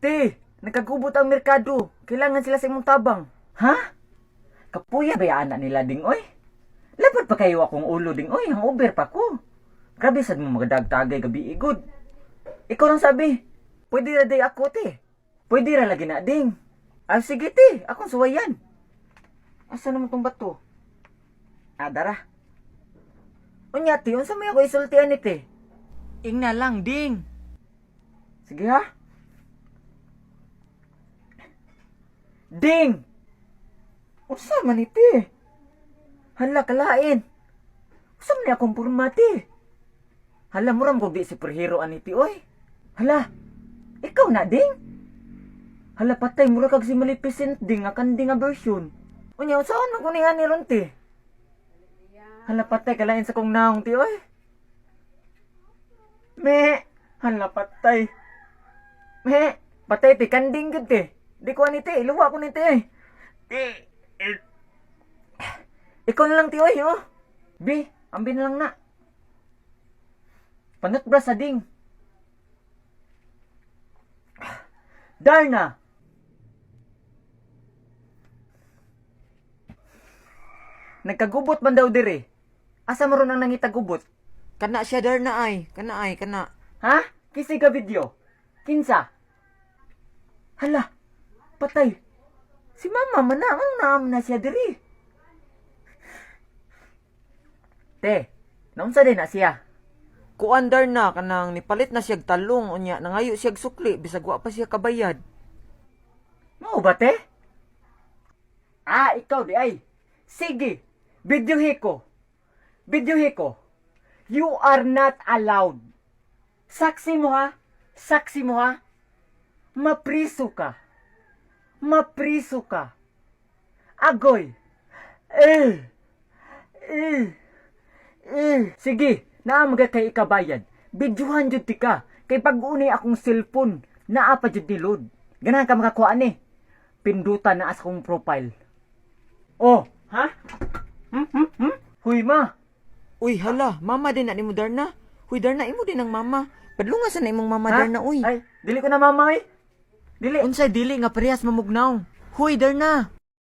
Te, nagkagubot ang merkado. Kailangan sila sa imong tabang. Ha? Kapuya ba anak nila, ding oy? Lapad pa kayo akong ulo, ding oy, hangover pa ko. Grabe sad mo magadagtagay gabi igod. Ikaw lang sabi. Pwede ra day ako, te. Pwede ra lagi na, ding. Ah, sige, te, akong suwayan. Asa naman tong bato? Ah, dara. Unya, te, unsa may ako isultian ni te? Ingna lang, ding. Sige ha. Ding! Unsa man ni te? Hala, kalain. Unsa man ni akong porma, te? Hala, murang kog di superhero ani ti oy. Hala, ikaw na, ding? Hala, patay, mura kag si Maleficent, ding, nga kandi nga version. Unya, unsaon man ko ni ani ron, te? Hala, patay, kalain sa kong naong, ti oy. Me, hala, patay. Me, patay, te, kanding gud, te. Di ko ani, te, iluwa ko ni, te. Te, eh. Ikaw na lang, ti oy, oh. Bi, ambi na lang na. Panot bra sa ding. Darna! Nagkagubot man daw dire. Asa mo ron ang nangitagubot? Kana siya, Darna, ay. Kana ay, kana. Ha? Kisay ka video? Kinsa? Hala, patay. Si mama man na ang naam na siya diri. Te, naunsa din na siya? Kuan, Darna, kanang nipalit na siyag talong unya nangayo siyag sukli bisag wa pa siya kabayad. Mao ba, te? Ah, ikaw di ay. Sige, videohe ko. Videohe ko. You are not allowed. Saksi mo ha? Saksi mo ha? Mapriso ka. Mapriso ka. Agoy. Eh. Eh. Eh. Sige, naa mga kay ikabayad. Videohan jud ti ka. Kay pag-uni akong cellphone, naa pa jud ni load. Ganahan ka makakuha ni. Pindutan na as akong profile. Oh, ha? Hmm, hmm, hmm? Huy ma. Uy, hala, mama din na nimo, Darna. Huy, Darna, imo din ang mama. Padlunga sa na imong mama, Ha? Darna, uy. Ay, dili ko na mama eh. Dili. Unsay dili nga parehas mamugnaw. Huy, Darna.